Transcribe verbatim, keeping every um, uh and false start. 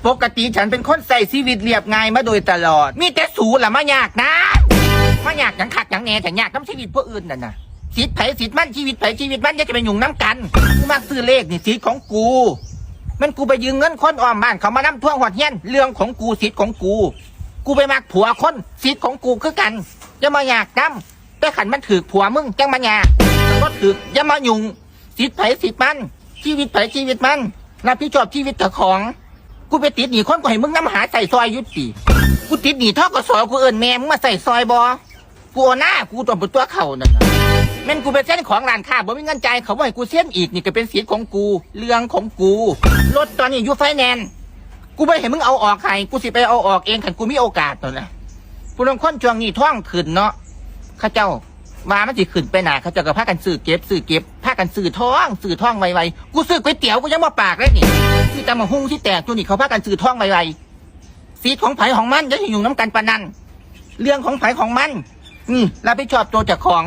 ปกติฉันเป็นคนใช้ชีวิตเรียบง่ายมาโดยตลอด มีแต่สูล่ะมายากนะ มายากหยังคักหยังแน่ แต่ยากนำชีวิตผู้อื่นนั่นน่ะ สิทธิ์ไผสิทธิ์มัน ชีวิตไผชีวิตมัน อย่าจะไปยุ่งนำกัน กูมักซื้อเลขนี่สิทธิ์ของกู แม่นกูไปยืมเงินคนอ้อมบ้านเขามานำทวงฮอดเฮือน เรื่องของกู สิทธิ์ของกู กูไปมักผัวคน สิทธิ์ของกูคือกัน อย่ามายากนำ แต่คันมันถืกผัวมึงจั่งมายาก คันบ่ถืกอย่ามายุ่ง สิทธิ์ไผสิทธิ์มัน ชีวิตไผชีวิตมัน รับผิดชอบชีวิตเจ้าของ กูไปติดหนี้คน กูให้มึงนำหาใช้ซอยอยู่ติ กูติดหนี้ ธ.ก.ส. กูเอิ้นแม่มึงมาใช้ซอยบ่ กูเอาหน้ากูต้องเป็นตัวเข้านั่นน่ะ แม่นกูไปเซ็นของร้านค้าบ่มีเงินจ่าย เขาบ่ให้กูเซ็นอีก นี่ก็เป็นสิทธิ์ของกู เรื่องของกู รถตอนนี้อยู่ไฟแนนซ์ กูบ่ให้มึงเอาออกให้ กูสิไปเอาออกเอง คันกูมีโอกาสนั่นน่ะ ผู้ลางคนช่วงนี้ทองขึ้นเนาะ เขาเจ้าว่ามันสิขึ้นไปหน้า เขาเจ้าก็พากันซื้อเก็บ ซื้อเก็บ พากันซื้อทอง ซื้อทองไวๆ กูซื้อก๋วยเตี๋ยว กูยังบ่ปากเลยนี่ ซื้อตำบักหุ่งสิแตกอยู่นี่ เขาพากันซื้อทองไวๆ สิทธิ์ของไผของมัน อย่าสิยุ่งนำกันปานนั้น เรื่องของไผของมัน อืม รับผิดชอบตัวเจ้าของ